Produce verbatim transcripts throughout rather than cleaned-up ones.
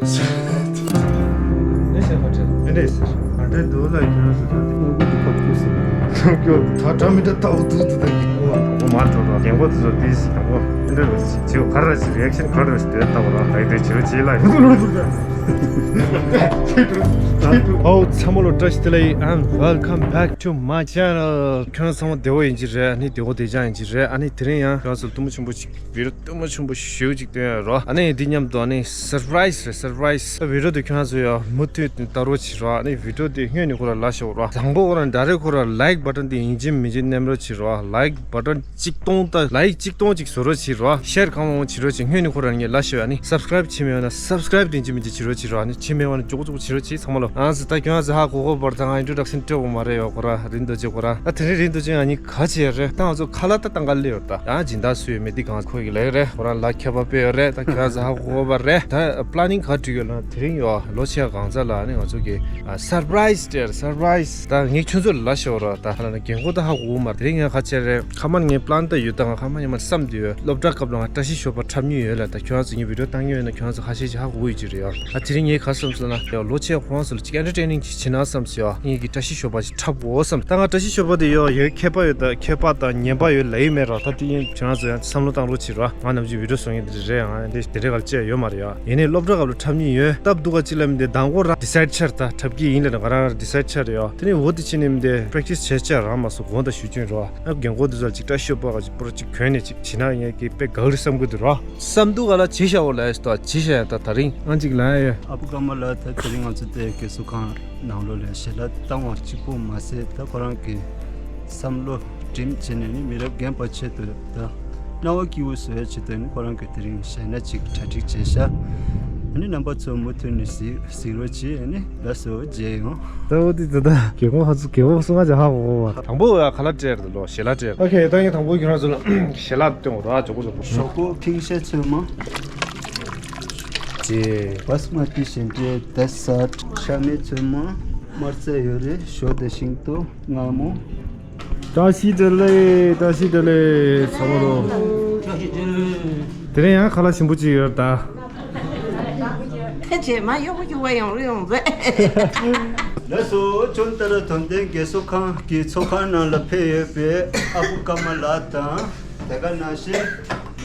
ཨེ་ཤ་ཁ་བྲལ། ཨེ་འདྲས་ཟེར། ཨ་འདྲས་འདུག་ལ་ཁྱོད་རང་ཚོ་ད་དེ་ཨོ་ཀུ་འདུག་ཁ་བཅུག་ཟེར། ཁྱོད་ད་དྲ་མི་འདྲ་ལྟ་བུ་འདུག་འདུག་ད་ཡིན་གོ། ཨོ་མ་འགྲོ་ད་རྒན་གོ་དེ་ཚོ་དེ་ཟེར་གོ། ཨེ་འདྲས་ཟེར་ག་ར་ཟེར་རི་ཨེག་ཤན་ག་ར་ཟེར་དེ་ལྟ་བུ་ར་ད་ཡི་དེ་བྱེད་རོ་བྱེད་ལ་ཡིན། ཨོ་ཚང་མ་ལོ་བཀྲ་ཤིས་བདེ་ལེགས། And welcome back to my channel. ཁྱོད་རང་ཚང་མ་བདེ་བོ་ཡིན་གྱི་རེད། ཨ་ནི་བདེ་བོ་བདེ་འཇགས་ཡིན་གྱི་རེད། ཨ་ནི་དེ་རིང་ཡང་ཁྱོད་རང་ཚོ་ལ་སྟོན་མོ་ཆེན་པོ་ཞིག་བི་ཌིའོ་སྟོན་མོ་ཆེན་པོ་ཞེ་པོ་ཅིག་སྟོན་ཡོད་རོ། ཨ་ནི་འདི་མཉམ་དུ་ཨ་ནི་སར་པ་རའི་ཛི་རེད། སར་པ་རའི་ཛི། ད་བི་ཌིའོ་འདི་ཁྱོད་རང་ཚོ་ཡང་མུ་མཐུད་དུ་ལྟ་རོགས་བྱེད་རོགས། ཨ་ནི་བི་ཌིའོ་འདི་སྔོན་ནས་ཁོ་རང་ལ་ཤོག་རོགས། དང་པོ་ཁོ་རང་ཌའི་རེག་ཁོ་རང་ལའིག་བ་ཊན་འདི་ཡིན་གཅིག་མིན་གཅིག་མནན་རོགས་བྱེད་རོགས། ལའིག་བ་ཊན་གཅིག་སྟོང་ད་ལའིག་གཅིག་སྟོང་གཅིག་བཟོ་རོགས་བྱེད་རོགས། ཤེར་གང་མང་བྱེད་རོགས་བྱེད། སྔོན་ནས་ཁོ་རང་ངས་ལ་ཤོག་ཨ་ནི་སབ་སི་ཀ་རའིབ་བྱེད་མེད་ན་སབ་སི་ཀ་རའིབ་འདི་ཡིན་གཅིག་མིན་གཅིག་བྱེད་རོགས་བྱེད་རོགས། ཨ་ནི་བྱེད་མེད་པ་ན་མགྱོགས་མགྱོགས་བྱེད་རོགས་བྱེད། ཚང་མ་ལོ། ཨང་ཟི་ད་ཁྱོད་ང་ཟི་ཧ་གོ་གོ་བར་ད་ང་ཨིན་ཊྲོ་ཌག་ཤན་སྤྲད་འོང་མ་རེད་ཡོད་ཁོ་ར་རིན་རྡོ་རྗེ་ཁོ་ར། ད་དེ་རིང་རིན་རྡོ་རྗེ་ང་གཉིས་ག་བྱེད་ཡ་རེད། ད་ང་ཚོ་ཁ་ལག་ད་བཏང་ག་སླེབས་ཡོད། ད་ཡང་སྦྱིན་བདག་སུ་ཡོད་མེད་འདི་གང་ཁོ་གི་ལས་རེད། ཁོ་རང་ལ་མཁས་པ་དཔེ་ཡོད་རེད། ད་ཁྱོད་ང་ཟི་ཧ་གོ་གོ་བར་རེད། ད་པི་ལ་ནིང་ག་བྲིས་ཡོད་ལ་དེ་རིང་ཡོད་ལོ་ཕྱེད་གང་ཚ་ལ་ནི་ང་ཚོ་གི་སར་པ་རའི་ཛི་སྤྲད། སར་པ་རའི་ཛི། ད་ངས་ཁྱོད་ཚོ་ལ་ཤོག་ར་ད་ཧ་ལ་ན་རྒན་གོ་ད་ཧ་གོ་གོ་མ་རེད། དེ་རིང་ང་ག་བྱེད་རེད། ཁ་མ་ངས་པི་ལན་ད་ཡོད། ད་ང་ཁ་མ་ཉི་མ་བསམ་དུས་ཡོད། སློབ་གྲྭ་སྐབས་ལ་ང་བཀྲ་ཤིས་ཞོགས་པ་འཁྲབ་མྱོང་ཡོད་ལ། ད་ཁྱོད་རང་ཚོ་ངའི་བི་ཌིའོ་བཏང་མྱོང་ཡོད་ན་ཁྱོད་རང་ཚོ་ཁ་ཤས་ཤིག་ཧ་གོ་གི་ཡོད་ཀྱི་རེད་ཡ། ད་དེ་རིང་ངས་ག་བསམ་སོང་ན་ཡ་ལོ་ཕྱེད་ཁོ་རང་ཚོ་ལ་ཅིག་ཨེན་ཊར་ཊེན་ནིང་ཅིག་བྱེད་ན་བསམ་སོང་ཡ། ངས་ཀྱི་བཀྲ་ཤིས་ཞོགས་པ་ཅིག་འཁྲབ་དགོས་བསམ། ད་ང་བཀྲ་ཤིས་ཞོགས་པ་དེ་ཡོད་ཡོད་མཁས་པ་ཡོད། ད་མཁས་པ་དང་ཉན་པ་ཡོད་ལ་ཡིན་མེད་ར། ད་དེ་ཡིན་ཁྱོད་རང་ཚོ་ཡང་བསམ་བློ་བཏང་རོགས་བྱེད་ར། ང་ནམ་རྒྱུན་བི་ཌིའོ་བཟོ་མཁན་དེ་རེད། ང་འདི་དེ་རེ་ག་ལ་བཅད་ཡོད་མ་རེད་ཡ། ཡིན་ནའི་སློབ་གྲྭ་སྐབས་ལ་འཁྲབ་མྱོང་ཡོད། སྟབས་སྡུག་ག་ཅི་ལབ་མི་འདི་མདང་དགོང་རང་ཌི་སའིཌ་ཆར་ད་འཁྲབ་ཀྱི་ཡིན་ལབ་ནས་ང་རང་རང་ཌི་སའིཌ་ཆར་ཡོད། དེ་ནས་འོ་དེ་ཕྱིན་ནས་མི་འདི་པེ་རེག་ཊི་སི་བྱས་བྱས་རང་མ་སོང་གོང་ད་ཞུ་རྒྱུན་རོ། ཨ་རྒན་གོ་འདི་ཚོ་ལ་ཅིག་བཀྲ་ཤིས་པ་ག་ཅིག་པོ་ར་ཅིག་གྱོན་ནས་ཅིག་བྱེད་ན་ངས་ཀྱི་དཔེ་ག་རེ་བསམ་གི་འདུག་རོ། བསམ་འདུག་ག་ལ་བྱེད་ཤ་འོ་ལ་ཡ་སི་ཏོ་བྱེད་ཤ་ཡ་ད་ད་རིང་ཨང་ཅིག་ལ་ཡ་ཡ། ཨ་བུ་ཀརྨ་ལགས་ད་དེ་རིང་ང་ཚོ་དེ་རྒས་གསོ་ཁང་ནང་ལོགས་ལ་ཞལ་ལག་བཏང་བ་གཅིག་པོ་མ་ཟད་ད་ཁོ་རང་གི་བསམ་བློ་སྒྲིམ་བྱས་ནས་ནི་མི་རབས་རྒན་པ་ཆེད་དུ་ད་སྣང་བ་སྐྱིད་པོ་བཟོ་ཡ་ཆེད་དུ་ནི་ཁོ་རང་གི་དེ་རིང་ཞལ་སྣ་གཅིག་གྲ་སྒྲིག་བྱས་ཤག་ཨ་ནི་རྣམ་པ་ཚོ་མུ་མཐུད་ནས་གཟིགས་གཟིགས་རོགས་གྱིས། ཨ་ནི་ལགས་སོ་མཇལ་ཡོང་། ད་འོ་དེ་ད་ད་རྒན་གོག་ཧ་ཚོ་རྒན་གོག་སུ་ང་ཅག་ཧ་གོ་གོ་བ། དང་པོ་ཡ་ཁ་ལག་སྤྲད་རེད་ལོ། ཞལ་ལག་སྤྲད། ཨོ་ཁེ། ད་ངས་དང་པོ་ཁྱོད་རང་ཚོ་ལ་ཞལ་ལག་སྟོན་རོགས་ཨ། ཇོ་གོ་ཇོ་གོ། ཞོག་ཁོག་ཐིང་ཤ་ཚོད་མ། ཅེ། བྷ་སི་མ་ཏི་ཞལ་འབྲས་དེ་སར། ཤ་མེད་ཚོད་མ། དམར་རྩྭ་ཡོད་རེད། ཞོ་དང་ཤིང་ཏོག་མངར་མོ། བཀྲ་ཤིས་བདེ་ལེགས། བཀྲ་ཤིས་བདེ་ལེགས་ཚང་མ་ལོ། དེ་རིང་ཡང་ཁ་ལག་ཞིམ་པོ་ཅིག་ཡོད་ད། ཁྱེད་ཚོས་མ་གཡོག་པོ་རྒྱུག་པ་ཡོང་རུ་ཡོང་མཛད། ལགས་སོ། ཅོན་ཏ་ར་དོན་ལྡན་རྒས་གསོ་ཁང་གི་ཚོགས་ཁང་ནང་ལ་ཕེབས་ཡོད་པའི་ཨ་བུ་ཀརྨ་ལགས་དང་། དེ་ག་ནང་བཞིན་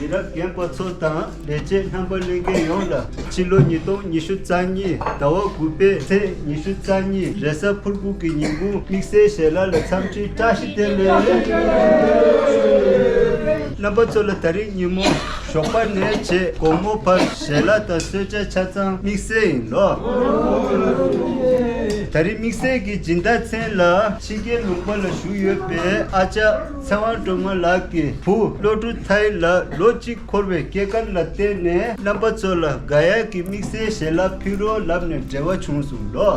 མི་རབས་རྒན་པ་ཚོ་དང་ལས་བྱེད་རྣམ་པ་ལྷན་རྒྱས་ཡོངས་ལ་ཕྱི་ལོ་ཉིས་སྟོང་ཉི་ཤུ་རྩ་གཉིས་ཟླ་བ་དགུ་པའི་ཚེས་ཉི་ཤུ་རྩ་གཉིས་རེས་གཟའ་ཕུར་བུ་གི་ཉིན་གུང་དམིགས་བསལ་ཞལ་ལག་ལ་འཚམས་འདྲི་བཀྲ་ཤིས་བདེ་ལེགས། རྣམ་པ་ཚོ་ལ་ད་རིང་ཉིན་མོ་ཞོགས་པ་ནས་བྱས་དགོང་མོ་བར་ཞལ་ལག་དང་གསོལ་ཇ་ཆ་ཚང་དམིགས་བསལ་ཡིན་ལོ། ད་རིང་དམིགས་བསལ་གྱི་སྦྱིན་བདག་མཚན་ལ་ཕྱི་རྒྱལ་ལུང་པ་ལ་བཞུགས་ཡོད་པའི་ཨ་ཅག་ཚེ་དབང་སྒྲོལ་མ་ལགས་ཀྱི་བུ་བློ་གྲོས་ཐའི་ལ་ལོ་གཅིག་འཁོར་བའི་སྐྱེས་སྐར་ལ་བརྟེན་ནས་རྣམ་པ་ཚོ་ལ་དགའ་ཡག་གི་དམིགས་བསལ་ཞལ་ལག་ཕུལ་རོགས་ལབ་ནས་འབྲེལ་བ་བྱུང་སོང་ལོ།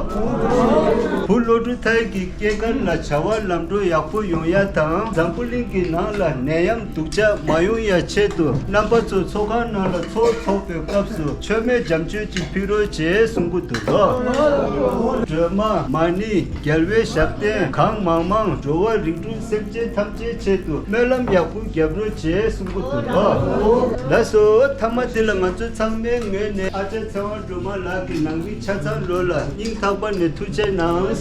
བུ་བློ་གྲོས་ཐའི་གི་སྐྱེས་སྐར་ལ་བྱ་བ་ལམ་འགྲོ་ཡག་པོ་ཡོང་ཡ་དང་འཛམ་བུ་གླིང་གི་ནང་ལ་ནད་ཡམས་སྡུག་ཅག་མ་ཡོང་ཡ་ཆེད་དུ་རྣམ་པ་ཚོ་ཚོགས་ཁང་ནང་ལ་ཚོགས་ཚོགས་པའི་སྐབས་སུ་མཆོད་མེ་འཇམ་མཆོད་ཅིག་ཕུལ་རོགས་བྱེད་གསུང་གི་འདུག་ལོ། སྒྲོལ་མ་མ་ཎི་རྒྱལ་བའི་ཞབས་བརྟན་གང་མང་མང་འགྲོ་བ་རིགས་དྲུག་སེམས་ཅན་ཐམས་ཅད་ཆེད་དུ་སྨོན་ལམ་ཡག་པོ་རྒྱབ་རོགས་བྱེད་གསུང་གི་འདུག་ལོ། ལགས་སོ། མཐའ་མ་དེ་ལ་ང་ཚོ་ཚང་མའི་ངོས་ནས་ཨ་ཅག་ཚེ་དབང་སྒྲོལ་མ་ལགས་ཀྱི་ནང་མི་ཆ་ཚང་ལོ་ལ་སྙིང་ཐག་པ་ནས་ཐུགས་རྗེ་གནང་།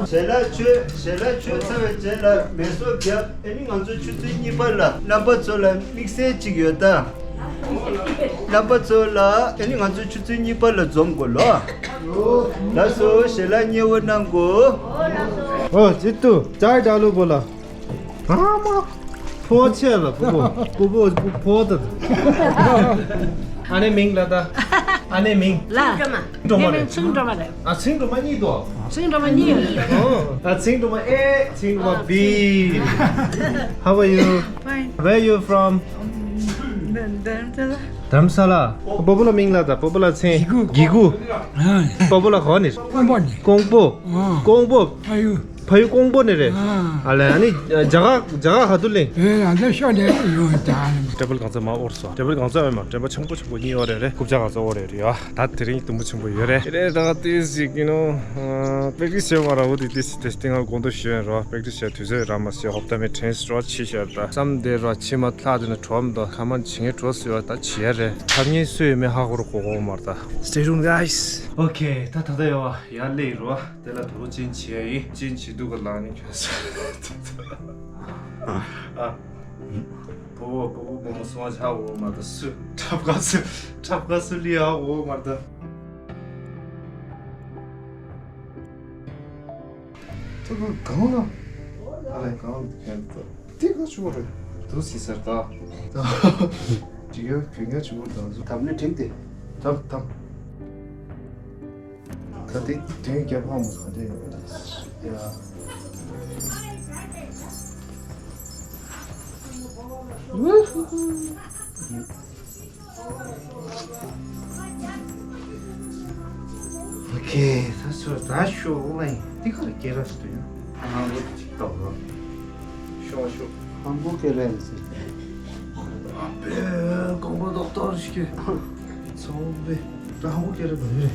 ཞལ་ལག་མཆོད། ཞལ་ལག་མཆོད་ཚར་བའི་རྗེས་ལ་མེ་སོགས་བརྒྱབ། ཨ་ནི་ང་ཚོ་ཆུ་ཚོད་གཉིས་པ་ལ་རྣམ་པ་ཚོ་ལ་དམིགས་བསལ་ཅིག་ཡོད་ད། རྣམ་པ་ཚོ་ལ་ཨ་ནི་ང་ཚོ་ཆུ་ཚོད་གཉིས་པ་ལ་འཛོམས་དགོས་ལོ། ལགས་སོ། ཞལ་ལག་མཉེས་པོ་གནང་དགོས། ཨོ་ཇི་ཏུ་ཅའི་ཌ་ལུ་བོ་ལ། ཨ་མ། ཕོ་ཆེ་ལ་པུ་པོ། པུ་པོ་ཕོ་ད། ཨ་ནེ་མིང་ལ་ད། ཨ་ནེ་མིང་། ལ། སྒྲོལ་མ་རེད། ཚེ་སྒྲོལ་མ་རེད། ཨ་ཚེ་སྒྲོལ་མ་གཉིས་འདུག་ཚེ་སྒྲོལ་མ་གཉིས་ཡོད། ཨ་ཚེ་སྒྲོལ་མ་ཨེ། ཚེ་སྒྲོལ་མ་བི། How are you? Fine. Where you from? Dharamshala. Dharamshala. པོ་པོ་ལ་མིང་ལ་ད། པོ་པོ་ལ་ཚེ། གི་གུ། གི་གུ། པོ་པོ་ལ་ག་ནས། ཀོང་པོ་ནས། ཀོང་པོ། ཀོང་པོ། Are you? ཕ་ཡུལ་ཀོང་པོ་ནས་རེད། ཨ། ཨ་ལས། ཨ་ནི་རྒྱ་གར་རྒྱ་གར་ག་དུས་སླེབས། ཨེ། ང་ཚོ་ཤོག་ལས་ཡོང་ད། ཊེ་བལ་གང་ཚ་མ་འོར་སོ། ཊེ་བལ་གང་ཚ་འོར་མ། དྲན་པ་ཆེན་པོ་ཆེན་པོ་གཉིས་འོར་རེད་རེད། རྐུབ་ཆ་གང་ཚ་འོར་རེད་རེད་ཡ། ད་དེ་རིང་དུམ་བུ་ཆེན་པོ་ཡོད་རེད། རེད། ད་ཏིས་ཅིག་ཡིན་ནོ། པེག་ཏིས་བྱེད་མ་ར་བོ་དེ་ཏིས་ཏིས་ཏིང་ང་དགོང་དུ་ཞོན་རོ། པེག་ཏིས་བྱེད་དུས་ཚོད་ར་མ་སི་ཧོབ་ཏ་མེ་ཁྲེན་སི་རོ་ཆི་ཤར་ད་བསམ་དེ་རོ། ཕྱི་མ་ལྷ་དེ་ན་གྲོམ་དོ་ཁ་མ་ཆི་ངེ་གྲོ་སི་ཡོ། ད་ཆི་ཡ་རེད། ཐབ་ཉེ་སུ་ཡོད་མེད་ཧ་གོ་རོ་གོ་གོ་མར་ད། Stay tuned, guys. Okay, ད་ད་ད་ཡོ་ཡ་ལེ་རོ། དེ་ལ་བེའུ་ཅིན་བྱེད་ཡ་ཡིན། ཅིན་བྱེད་དུས་ག་ལ་ནི་ཁྱོད་ས། ཨ། བོ་བོ་བོ་བོ་མོ་སོང་ཆ་འོ་མ་ད་སུ། ཁྲབ་ག་སུ། ཁྲབ་ག་སུ་ལི་ཨ་འོ་མ་ད། ཐུག་གང་ལ། ཨ་ལས་གང་ལ་ཁྱོད་ད། དེ་ག་ཆུ་བོ་རེད། དུ་སི་ཟེར་ད། ད། ཅི་ག་གན་ག་ཆུ་བོ་ད་ཟུ། དམ་ནི་དྲིམ་དེ། དམ་དམ། ད་དེ་དོན་རྒྱབ་ཧ་མོ་ག་དེ་ཡོད་རེད། ཡ། ཨོ་ཁེ། ད་ཚོ་ད་ཤོག་ལ་ཡིན། འདི་ག་ལ་སྐེ་རགས་སུ་ཡིན། ཨ་ཧང་གོ་ཅིག་ཏོག་རོ། ཤོག་ཤོག་ཧང་གོ་སྐེ་རགས་ཟེར། ཨ་པེ། ཀོང་པོ་ཏོག་ཏོག་ཞིག་གི། ཚོ་པེ། ད་ཧང་གོ་སྐེ་རགས་ག་རེ་རེད།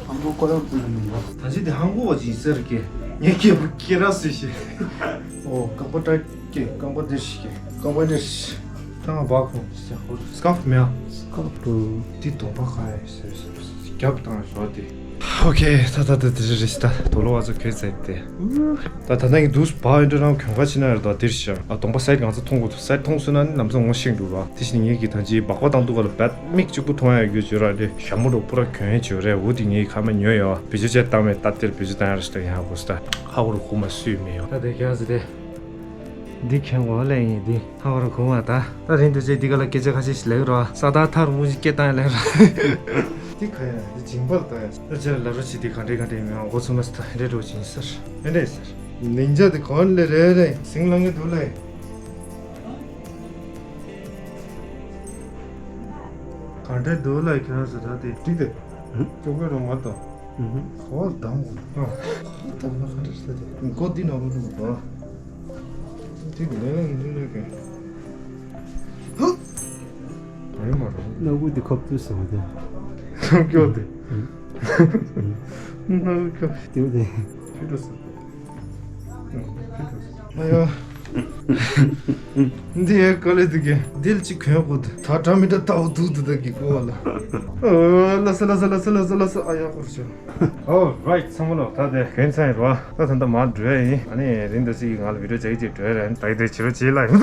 ཧང་གོ་ཀོ་ཡོག་ཙི་ན་མིན་པ། ད་ཅི་དེ་ཧང་གོ་བ་ཅིག་ཟེར་གི། ངས་སྐེ་བུ་སྐེ་རགས་ཟེར་ཤེས། ཨོ། རྐང་པ་བཀྲ། ཀྱེ། རྐང་པ་འདིར་ཞིག་གི། རྐང་པ་འདིར་ཞིག་ད་ང་བག་ཁོང་ཟེར་ཧོར། སི་ཀར་ཕུ་མེད་ཨ། སི་ཀར་ཕུ། འདི་གདོང་པ་ག་ཡ་ཟེར་ཟེར་རྒྱབ་བཏང་རོགས་དེ། ཨོ་ཁེ། ད་ད་ད་དེ་རེ་རེ་ཞིག་ད་དོ་ལོ་བ་ཚོ་ཁྱོད་ཚད་དེ། ད་ད་ནང་གི་དུས་བག་ཡོད་འདྲ་རང་གྱོང་ཁ་ཕྱི་ན་ཡོད་ད་འདིར་ཞིག་ཨ། གདོང་པ་སའིད་གང་ཚ་མཐོང་དགོས་འདུག་སའིད་མཐོང་སོང་ན་ནི་ལམ་སང་ངོ་ཤེས་འདུག་ར། དེ་བཞིན་ངེད་ཀྱི་ད་ཅི་སྦག་སྦག་བཏང་འདུག་ག་ལ་བད་མིག་གཅིག་པུ་མཐོང་ཡ་ཡོད་རྒྱུ་བརྗོད་ར་རེ་ཞྭ་མོ་རུ་པུ་ར་གྱོན་ཡ་བྱོས་རེ། འོ་དེ་ངེད་ཁ་མ་ཉོ་ཡ་བ་བེད་སྤྱོད་བྱས་བཏང་བས་ད་དེར་བེད་སྤྱོད་བཏང་ཡ་རེ་ཞིག་ད་ཡང་དགོས་ད། ཧ་གོ་རུ་གོ་མ་སུས་མེད་ཡོ། ད་དེ་ཁྱེད་ཚོ་དེ། འདི་ཁྱེད་ངོ་ལས་ཡིན་འདི། ཧ་གོ་རུ་གོ་མ་ད། ད་རིང་དུ་ཅེ་འདི་ག་ལ་སྐད་ཆ་ཁ་ཤས་ཤིག་ལེགས་རོ། ས་ད་ཐར་མུ་ཞིག་སྐད་བཏང་ཡ་ལེགས་རོ། འདི་ག་ཡ་འདི་ཇིང་པར་ད་ཡ། ད་ཅེ་ལ་རོ་ཅི་འདི་ག་འདྲེ་ག་འདྲེ་མེད་ཨ། འགོ་ཚུགས་མ་སི་ད་འདྲེ་རོ་ཅི་ཡིན་ཟེར། འདྲེ་ཟེར། ཉིན་ཅག་འདི་གོན་ལེ་རེ་རེ་སིང་ལང་གི་འདུག་ལེ། ག་འདྲེ་འདུག་ལེ་ཁྱོད་ཟེར་ད་དེ་འགྲིག་དེ། ཅོ་གོས་རོ་མ་ད། ཁོ་དང་། ཨ། ཁོ་དང་ན་ཁ་འདྲ་ཞིག་ལྟ་དེ། ཁོ་འདི་ནང་ལོགས་འདུག་ག་འདི་གི་ལས་ལས་འདི་ལས་གི། ཧུ། ཨ་ཡོད་མ་རེད། སྣ་ཁུག་འདི་ཁབ་ཏུ་སོང་སྟེ། ཁབ་སྐྱོ་སྟེ། སྣ་ཁུག་ཁབ། དེ་དེ། ཁྱོད་འགྲོ་སོང་། ཨ་ཡོ། འདི་ཡ་ག་ལེ་འདུག་གི། འདིལ་ཅིག་གོན་དགོས་འདུག་ད་དྲ་མི་འདྲ་ལྟ་བུ་འདུག་འདུག་ད་གི་གོ་བ་ལ། ཨོ། ལ་ས་ལ་ས་ལ་ས་ལ་ས་ལ་ས། ཨ་ཡ་ཧོར་ཤོ། ཨོ་རའིཊ། ཚང་མ་ལོ་ད་དེ་གོན་ཚར་ཡིན་རོ། ད་ད་ད་མར་འགྲོ་ཡ་ཡིན། ཨ་ནི་རིང་དུ་ཅིག་ང་ལ་བི་ཌིའོ་ཅིག་ཅིག་འགྲོ་ཡ་རེད། ད་དེ་ཕྱི་རུ་ཅིག་ལ་ཡིན།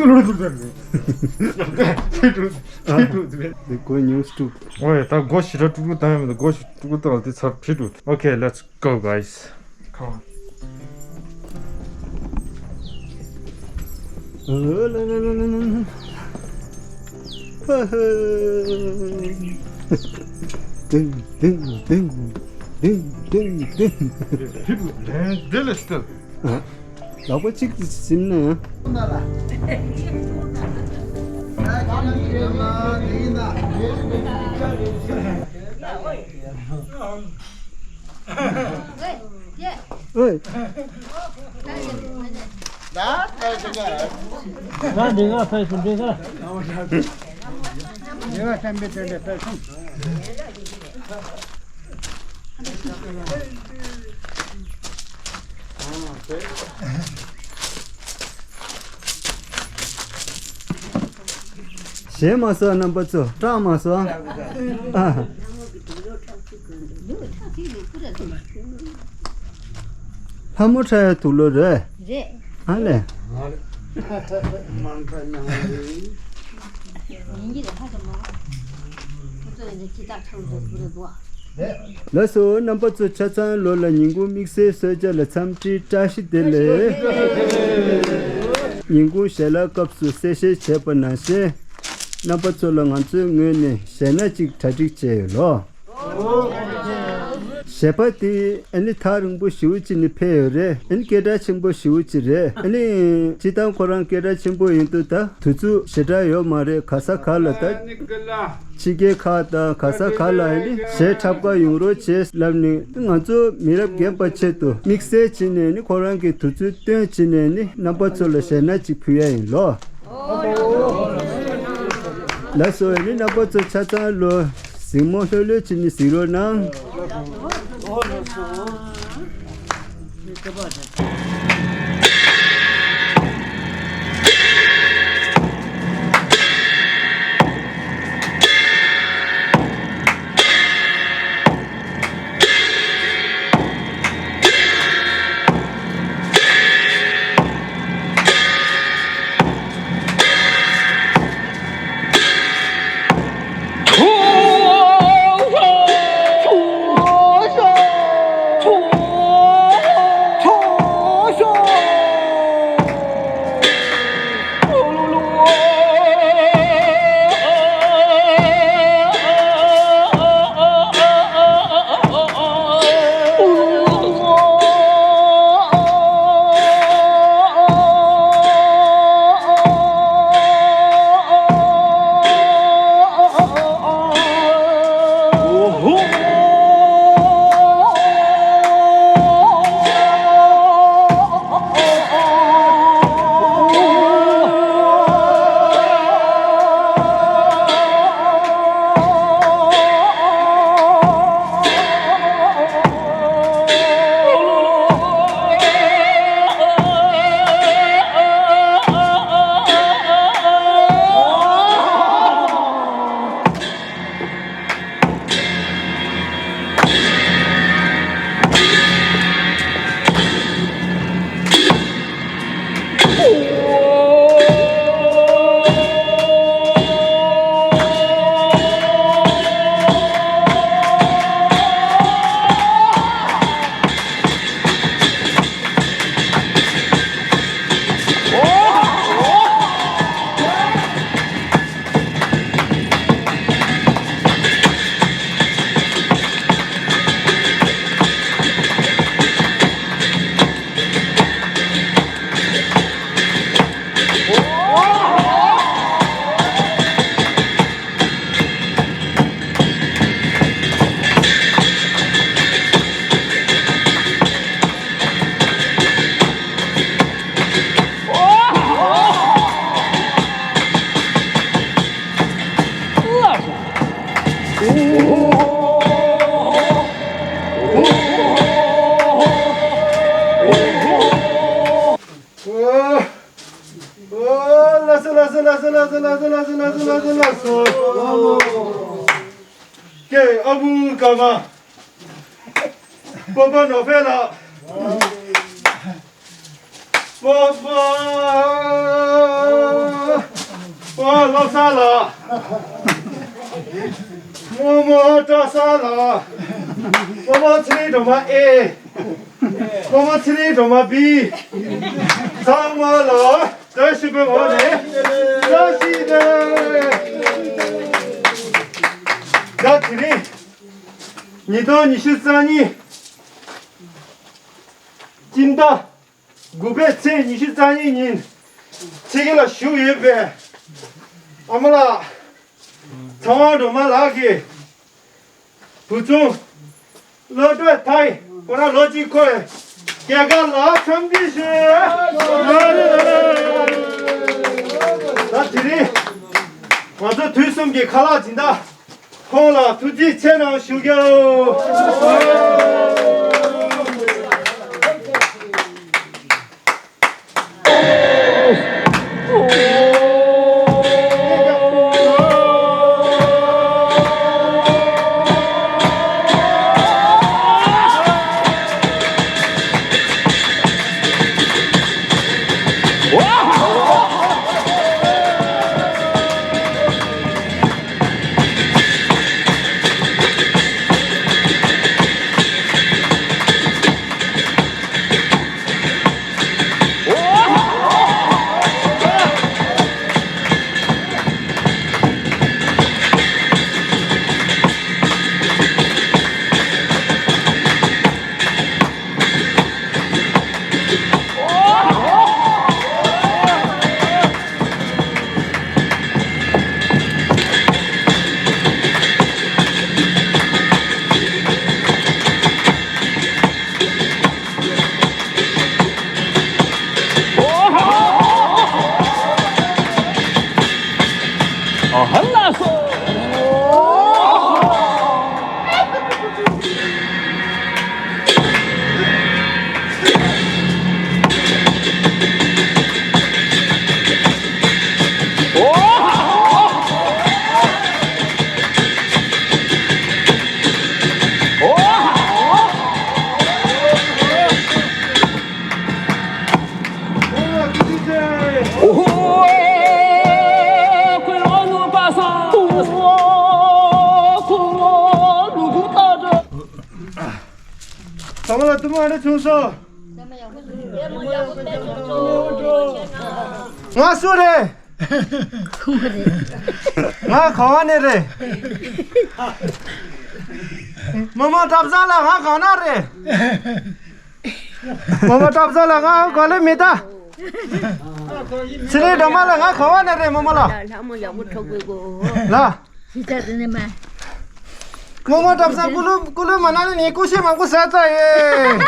ཕི་ཀྲུ་ཕི་ཀྲུ། དེ་གོ་ཉུང་སུ་ཀྲུ། ཨོ་ཡ། ད་སྒོ་ཞེ་དྲག་ཀྲུ་ཀྲུ་བཏང་ཡ་མི་འདུག་སྒོ་ཞེ་དྲག་ཀྲུ་ཀྲུ་བཏང་ཡ་དེ་ཚར་ཕི་ཀྲུ། Okay, let's go, guys. Come on. ཏིང་ཏིང་ཏིང་ཏིང་ཏིང་ཏིང་། ཕི་ཀྲུ་ལན་དེ་ལས་སྟེར། ལག་པ་གཅིག་ཏུ་ཟིན་ན་ཡང་། ཨོའི། ད་འདི་ག་ཕེབས་སོང་། འདི་ག་འདི་ག་བསྟན་པའི་དོན་དུ་ཕེབས་སོང་། ཞེད་མ་སོང་རྣམ་པ་ཚོ། སྐྲག་མ་སོང་། ཨ། ལྷ་མོ་ཁྲ་ཡ་དུག་ལོག་རེད། རེད། ཨ་ལས། ལགས་སོ། རྣམ་པ་ཚོ་ཆ་ཚང་ལོ་ལ་ཉིན་གུང་དམིགས་བསལ་གསོལ་ཇ་ལ་འཚམས་འདྲི་བཀྲ་ཤིས་བདེ་ལེགས། ཉིན་གུང་ཞལ་ལག་སྐབས་སུ་གསལ་བཤད་བྱས་པ་ནང་བཞིན། རྣམ་པ་ཚོ་ལ་ང་ཚོའི་ངོས་ནས་ཞལ་སྣ་གཅིག་གྲ་སྒྲིག་བྱས་ཡོད་ལོ། བྱས་པ་དེ་ཨ་ནི་ཐག་རིང་པོ་ཞེ་པོ་ཅིག་ནས་ཕེབས་ཡོད་རེད། ཨ་ནི་སྐད་གྲགས་ཆེན་པོ་ཞེ་པོ་ཅིག་རེད། ཨ་ནི་སྤྱིར་བཏང་ཁོ་རང་སྐད་གྲགས་ཆེན་པོ་ཡིན་དུས་ད་དུས་ཚོད་ཞེ་དྲག་ཡོད་མ་རེད། ག་ས་ག་ལ་ད་ཕྱི་རྒྱལ་ཁག་དང་ག་ས་ག་ལ་ཨ་ནི་གཞས་འཁྲབ་ག་ཡོང་རོགས་བྱས་ལབ་ནས་ང་ཚོ་མི་རབས་རྒན་པ་ཆེད་དུ་དམིགས་བསལ་བྱས་ནས་ནི་ཁོ་རང་གི་དུས་ཚོད་བཏོན་བྱས་ནས་ནི་རྣམ་པ་ཚོ་ལ་གཞས་སྣ་ཅིག་ཕུལ་ཡ་ཡིན་ལོ། ལགས་སོ། ཨ་ནི་རྣམ་པ་ཚོ་ཆ་ཚང་ལོ། གཟིགས་མོ་ལྷོད་ལྷོད་བྱས་ནས་གཟིགས་རོགས་གནང་། ལགས་སོ། ལགས་སོ། ལགས་སོ། ལགས་སོ། ཀྱེ་ཨ་བུ་ཀརྨ། སྤོབས་པ་ནོར་འཕེལ་ལགས། སྤོབས་པ། སྤོབས་པ་བློ་བཟང་ལགས། རྨོ་མོ་བཀྲ་བཟང་ལགས། རྨོ་མོ་ཚེ་རིང་སྒྲོལ་མ་ཨེ། རྨོ་མོ་ཚེ་རིང་སྒྲོལ་མ་བི། ཚང་མ་ལ་བཀྲ་ཤིས་པའི་ངོས་ནས་བཀྲ་ཤིས་བདེ་ལེགས། ད་དེ་རིང་ཉིས་སྟོང་ཉི་ཤུ་རྩ་གཉིས་སྤྱི་ཟླ་དགུ་པའི་ཚེས་ཉི་ཤུ་རྩ་གཉིས་ཉིན་ཕྱི་རྒྱལ་ལ་བཞུགས་ཡོད་པའི་ཨ་མ་ལགས། ཚེ་དབང་སྒྲོལ་མ་ལགས་ཀྱི་བུ་ཆུང་བློ་གྲོས་མཐའ་ཡས། ཁོ་རང་ལོ་གཅིག་འཁོར་བའི་རྒྱལ་ཁ་ལ་འཚམས་འདྲི་ཞུ། ད་དེ་རིང་ང་ཚོ་དུས་གསུམ་གྱི་ཁ་ལག་སྦྱིན་བདག་ཁོང་ལ་ཐུགས་རྗེ་ཆེ་གནང་ཞུ་རྒྱུ། ཚང་མ་ལ་ཐུགས་སྨོན་ཨ་ནེ་ཆུང་སོང་། ང་སུ་རེད། ང་ག་བ་ནས་རེད། རྨོ་མོ་གྲྭ་ཚང་ལ་ང་ག་ན་རེད། རྨོ་མོ་གྲྭ་ཚང་ལ་ང་ག་ལེ་མི་ད། ཚེ་རིང་སྒྲོལ་མ་ལ་ང་ག་བ་ནས་རེད་རྨོ་མོ་ལ། ལ། རྨོ་མོ་གྲྭ་ཚང་ཀུ་ལུ་ཀུ་ལུ་མ་ན་ནི་ནི་ཀུ་ཤེ་མང་པོ་ཟ་ཚར་ཡེ།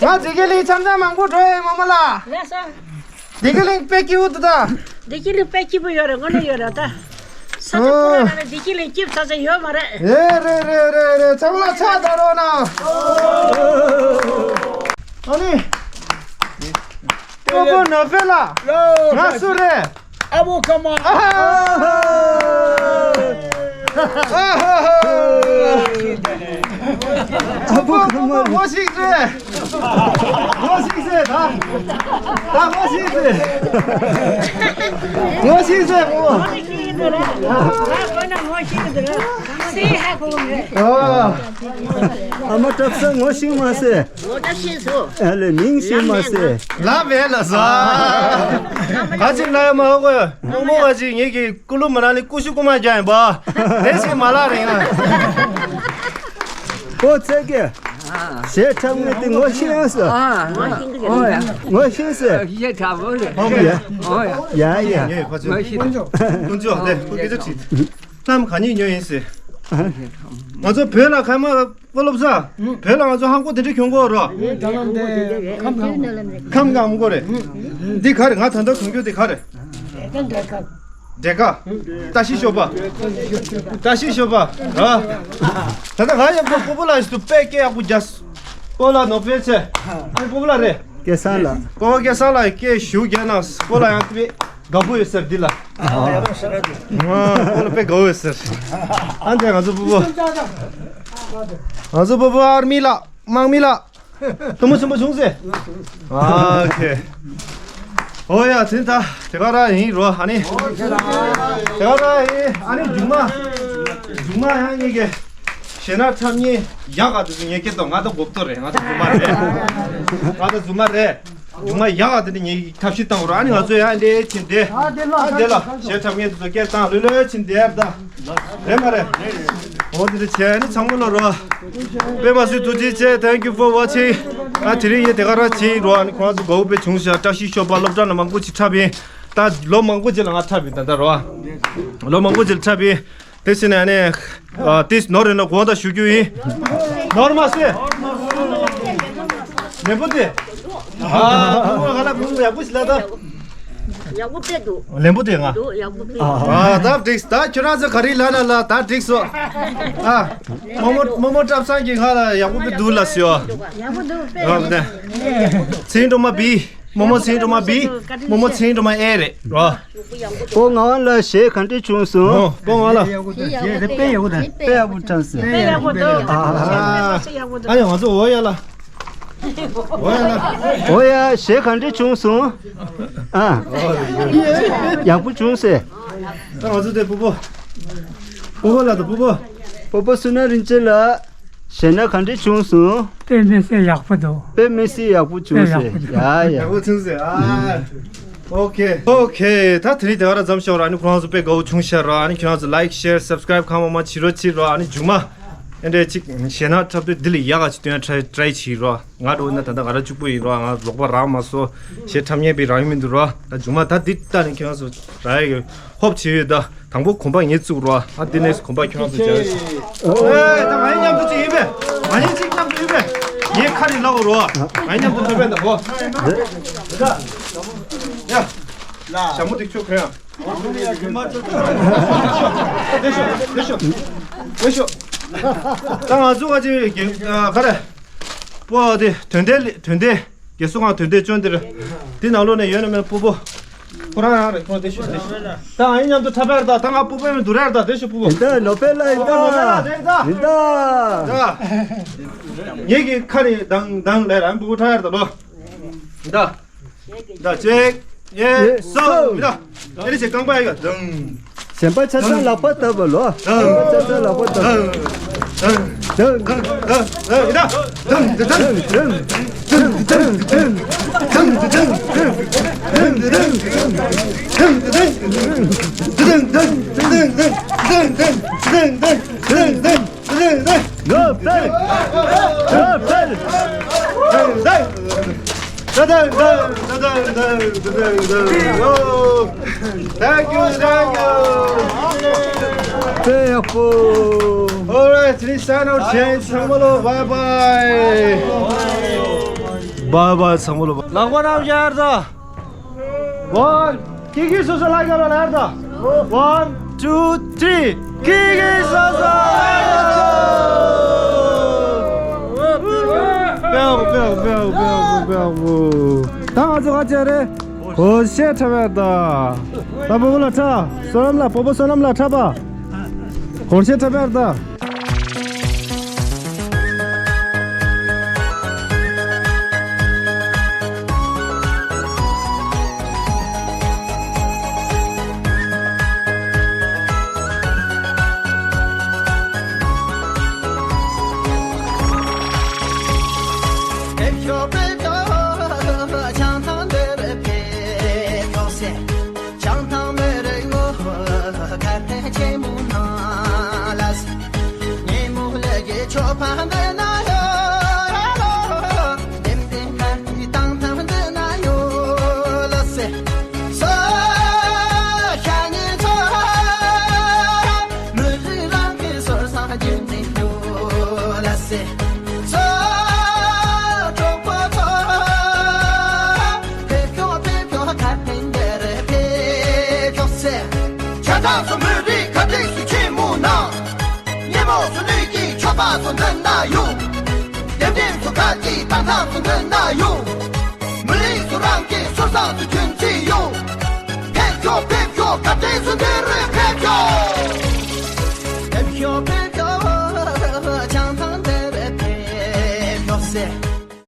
ང་འདི་ག་ལི་འཆམ་འཆམ་མང་པོ་འགྲོ་ཡེ་རྨོ་མོ་ལ། ལགས་སོ། འདི་ག་ལིང་དཔེ་སྐྱིད་པོ་འདུག་ད། འདི་ག་ལིང་དཔེ་སྐྱིད་པོ་ཡོད་རེད། དངོས་གནས་ཡོད་རེད་ད། ས་ཆ་ཁོ་རང་ནང་ལ་འདི་ག་ལིང་སྐྱིད་པོ་ས་ཆ་ཡོད་མ་རེད། རེད་རེད་རེད་རེད་རེད། ཚང་མ་ལ་ཕྱག་བརྡབ་རོགས་གནང་། ཨ་ནི། སྤོ་བོ་ནོར་འཕེལ་ལགས། ང་སུ་རེད། ཨ་བོ་ཁ་མ། ཨ་ཧ། ཨ་ཧ་ཧ། ཨ་བོ་ཁ་མ། ངོ་ཤེས་རེད། ངོ་ཤེས་རེད་ད། ད་ངོ་ཤེས་རེད། ངོ་ཤེས་རེད་བོ། ཨ་མ་གྲྭ་ཚང་ངོ་ཤེས་མ་ཟེར། ངོ་ད་ཤེས་སོ། ཨ་ལེ་མིང་ཤེས་མ་ཟེར། ལབ་བས་ལ་ཟ། ག་ཅིག་ལ་ཡ་མ་ཧོ་གོ། རྨོ་མོ་ག་ཅིག་ངེད་ཀྱི་ཀུ་ལུ་མ་ན་ལི་ཀུ་ཤུ་ཀུ་མ་རྒྱག་ཡིན་པ། དེ་ཞིག་མ་ལ་རིང་ཨ། ཨོ་ཙེ་ཀེ། ཞེ་ཁྲབ་ངེས་དེ་ངོ་ཤེས་ཡང་ཟེར། ཨ། ཨོ་ཡ། ངོ་ཤེས་ཟེར། ཞེ་ཁྲབ་ཨོ་ཡ། ཨོ་ཡ། ཡ་ཡ། ངོ་ཤེས། ཀུན་སྤྱོད་དེ་ཁོ་སྐད་ཆ་དྲིས། གནམ་ག་ཉིད་ཉོ་ཡིན་ཟེར། ང་ཚོ་བོད་ལ་ཁ་མ། ཨོ་སློབ་གྲྭ། བོད་ལ་ང་ཚོ་ཧང་གོ་དེ་འདྲ་གྱོན་གོ་རོ། ཁམས་གང་གོ་རེད། འདི་ག་རེད། ང་ད་ལྟ་གྱོན་རྒྱུ་འདི་ག་རེད། འབྲས་དཀར། བཀྲ་ཤིས་ཤོག་པ། བཀྲ་ཤིས་ཤོག་པ་ར། ད་ལྟ་ང་ཡག་པོ་སྤོ་བོ་ལ་ཞུ་པས་སྐད་ཡག་པོ་རྒྱག་སྤོ་ལ་ནོར་འཕེལ་ཆེ། ཨ་སྤོ་བོ་ལ་རེད། སྐལ་བཟང་ལ། སྤོ་བོ་སྐལ་བཟང་ལ་སྐད་ཞུ་རྒྱག་ན་སྤོ་ལ་ཡང་དཔེ། དགའ་པོ་ཡོད་ཟེར་འདི་ལ། ཨ་ཁོ་ལ་དཔེ་དགའ་པོ་ཡོད་ཟེར། ཨ་འདྲ་ང་ཚོ་སྤོ་བོ། ང་ཚོ་སྤོ་བོ་ཨར་མི་ལགས་དམག་མི་ལགས། དུ་མོ་ཆེན་པོ་བྱུང་ཟེར། ཨ་ཁེ། ཨོ་ཡ་ཚིན་ད་དེ་ག་ར་ཡིན་རོ་ཨ་ནི། དེ་ག་ར་ཡིན་ཨ་ནི་རྒྱུག་མ། རྒྱུག་མ་ཡང་ངེད་ཀྱི་ཞེ་ན་ཁྲབ་གཉིས་ཡག་ག་དུ་ངེད་སྐད་དོ་ང་དོ་གོབ་ཏོ་རེད། ང་དོ་རྫུན་མ་རེད། ང་དོ་རྫུན་མ་རེད། རྒྱུ་མ་ཡག་ག་དེ་འདྲ་ངེད་ཀྱི་ཐབས་ཤེས་བཏང་རོགས། ཨ་ནི་ང་ཚོ་ཡང་འདྲེ་ཕྱིན་ཏེ། ཨ་འདྲེ་ལ་ཞེ་ཁྲབ་ངེད་ཚོ་སྐད་བཏང་ལོས་ལོས་ཕྱིན་ཏེ་ཡར་ད། རེད་མ་རེད། འོ་དེ་འདྲ་བྱས་ནི་ཚང་མ་ལ་རོགས། དཔེ་མ་སུས་ཐུགས་རྗེ་ཆེ། Thank you for watching. ཨ་དེ་རིང་ཡིན་དེ་ག་ར་ཕྱིན་རོགས། ཨ་ནི་ཁོང་ཚོ་དགའ་བོ་དཔེ་བྱུང་ཤག་བཀྲ་ཤིས་ཤོག་པ་སློབ་གྲྭ་ལ་མང་པོ་ཅིག་འཁྲབ་ཡིན། ད་ལོ་མང་པོ་ཅིག་ལ་ང་འཁྲབ་ཡིན་ད་ད་རོགས། ལོ་མང་པོ་ཅིག་ལ་འཁྲབ་ཡིན། དེ་བཞིན་ཨ་ནི། ཨ་ཏིས་ནོར་རེ་ན་དགོངས་དག་ཞུ་རྒྱུ་ཡིན། ནོར་མ་སེ། ལེན་པོ་དེ། ཨ་ཁོང་ཁོང་ག་ལ་ཁོང་ཡག་པོ་ཞིག་ལ་ད། ཡག་པོ་དཔེ་འདུག་ལེན་པོ་དེ་ང་། འདུག་ཡག་པོ་དཔེ་འདུག་ཨ་ད་འགྲིགས་ད་ཁྱོད་རང་ཚོ་ག་རེ་ལབ་ན་ལབ་ད་འགྲིགས་སོ། ཨ་རྨོ་མོ་རྨོ་མོ་བཀྲ་བཟང་གིས་ང་ལ་ཡག་པོ་དཔེ་འདུག་ལབ་ཟེར་ཡོད། ཡག་པོ་འདུག་དཔེ་ཡག་པོ་འདུག་ཚེ་རིང་སྒྲོལ་མ་བི། རྨོ་མོ་ཚེ་རིང་སྒྲོལ་མ་བི། རྨོ་མོ་ཚེ་རིང་སྒྲོལ་མ་ཨེ་རེད་རོ། སྤོ་ང་ལ་གཞས་ག་འདྲ་བྱུང་སོང་། ཨོ་སྤོ་ང་ལ། དཔེ་ཡག་པོ་དཔེ་ཡག་པོ་དྲན་སོང་། དཔེ་ཡག་པོ་འདུག་ཨ་ཨ་ཡ་ང་ཚོ་འོ་ཡ་ལ། འོ་ཡ་ལ། འོ་ཡ་གཞས་ག་འདྲ་བྱུང་སོང་། ཨ་ཡག་པོ་བྱུང་ཟེར། ད་ང་ཚོ་དེ་སྤོ་བོ། སྤོ་བོ་ལ་དང་སྤོ་བོ། སྤོ་བོ་བསོད་ནམས་རིན་ཆེན་ལགས། གཞས་སྣ་ག་འདྲ་བྱུང་སོང་། དཔེ་མི་སྲིད་ཡག་པོ་འདུག་དཔེ་མི་སྲིད་ཡག་པོ་བྱུང་ཟེར། དཔེ་ཡག་པོ་འདུག་ཡ་ཡ། ཡག་པོ་བྱུང་ཟེར་ཨ། ཨོ་ཁེ། ཨོ་ཁེ། ད་དེ་རིང་དེ་ག་ར་མཚམས་ཞོག་ར། ཨ་ནི་ཁོ་རང་ཚོ་དཔེ་དགའ་བོ་བྱུང་ཤག་ར། ཨ་ནི་ཁྱོད་རང་ཚོ་like share subscribe གང་མང་མང་བྱེད་རོགས་བྱེད་རོགས། ཨ་ནི་མཇུག་མ་ཨེ་འདྲས་ཅིག་གཞས་སྣ་འཁྲབ་དུས་འདི་ལས་ཡག་ག་ཅིག་སྟོན་try try བྱེད་རོགས། ང་འདྲ་བོ་ན་ད་ལྟ་ང་རང་གཅིག་པུ་ཡིན་རོགས། ང་ལོག་པ་རག་མ་སོང་། གཞས་འཁྲབ་མཁན་པའི་རང་ཡུལ་མི་འདུག་རོགས། ད་མཇུག་མ་ད་འདི་ལྟ་ནས་ཁྱོད་རང་ཚོ་ར་ཡ་གི་ཧོབ་བྱེད་ཡོད་ད། དང་པོ་གོམ་པ་ངས་བཙུགས་རོགས། ཨ་འདི་ནས་གོམ་པ་ཁྱོད་རང་ཚོ་རྒྱག་ཡོད། ཨེ་ད་ང་ཡི་མཉམ་དུ་ཅིག་ཡིན་པས། ང་ཡི་ཅིག་མཉམ་དུ་ཡིན་པས། ངའི་ཁ་ནས་ལབ་རོགས། ང་ཡི་མཉམ་དུ་ཐོབ་པས་ད་གོ། ཡ། ཞྭ་མོ་དེ་ཁྱོད་གོན་ཡ། ལེ་ཤོ། ལེ་ཤོ། ལེ་ཤོ། ད་ང་ཚོ་ག་ཅིག་ག་རེ། པོ་དེ་དོན་ལྡན་དོན་ལྡན། རྒྱལ་སྲུང་ཁང་དོན་ལྡན་ཅོན་འདིར། འདི་ནང་ལོགས་ནས་ཡོད་ན་མེད་ན་སྤོ་བོ། ཁོ་རང་རང་རེད་ཁོ་རང་དེ་ཤོད་དེ་ཤོད། ད་ཨ་ཡིན་མཉམ་དུ་འཁྲབ་པ་རེད་ད། ད་ང་སྤོ་བོ་ཡིན་དུ་རེད་ད་དེ་ཤོད་སྤོ་བོ། ཡིན་ད་ནོ་པེ་ལ་ཡིན་ད། ཡིན་ད། ཡིན་ད། ངེད་ཀྱི་ཁ་ནས་དང་དང་ལས་རང་སྤོ་བོ་འཁྲབ་ཡ་རེད་ད་ལོ། ཡིན་ད། ཡིན་ད་ཅེག་ཡེ་སོ་ཡིན་ད། ཨེ་རེ་ཆེ་རྐང་པ་ཡ་ག་དང་། གཞན་པ་ཆ་ཚང་ལག་པ་བཏབ་པ་ལོ། གཞན་པ་ཆ་ཚང་ལག་པ་བཏབ་པ། Thank you, thank you. Thank you. All right, please stand out, change. Bye bye. Bye bye, ཚང་མ་ལོ། ལག་པ་རྣམས་ཡར་དང་། One, ཀི་ཀི་སོ་སོ་ལ་ག་རོ་ལ་ཡར་དང་། One, two, three. ཀི་ཀི་སོ་སོ་ལ་ག་རོ། པེའོ་པེའོ་པེའོ་པེའོ་པེའོ། ད་ང་ཚོ་ག་ཅེ་རེད། སྒོར་གཞས་འཁྲབ་ཡར་དང་། ད་སྤོ་བོ་ལ་འཁྲབ། བསོད་ནམས་ལ། སྤོ་བོ་བསོད་ནམས་ལ་འཁྲབ་པ། སྒོར་གཞས་འཁྲབ་ཡར་དང་། བྱང་ཐང་མི་རིགས་ངོ་ཁ་ཕན་ཆེན་མོ་ནང་ལ། ཉིན་མོ་ལ་གི་ཆོ་ཕ་འདི་ན་ཡོད། ལྡེམ་ལྡེམ་ཁ་ཏི་དང་ཐང་འདི་ན་ཡོད་ལ་སེ། སོ་ཤ་ཉེ་ཚོ། མི་རིགས་རང་གི་སོར་སང་རྒྱུན་འཛིན་ཡོད་ལ་སེ། སོ་གྲོགས་པོ་ཚོ། ཕེབས་ཤོག་ཕེབས་ཤོག་ཁ་ཕན་འདིར་ཕེབས་ཤོག་ཟེར། ཆ་ཚང་སུ་མི་རིགས་ཁ་བྲལ་སུ་ཆེན་མོ་ན། ཉེ་མོ་སུ་ལུས་ཀྱི་ཆོ་པ་སུ་འདི་ན་ཡོད། ལྡེམ་ལྡེམ་སུ་ཁ་ཀྱི་ཏང་ཏང་སུ་འདི་ན་ཡོད། མི་རིགས་སུ་རང་གི་སོ་སང་སུ་ཁྱོད་ཚེ་ཡོད། ཕེབས་ཤོག་ཕེབས་ཤོག་ཁ་བྲལ་སུ་འདིར་ཕེབས།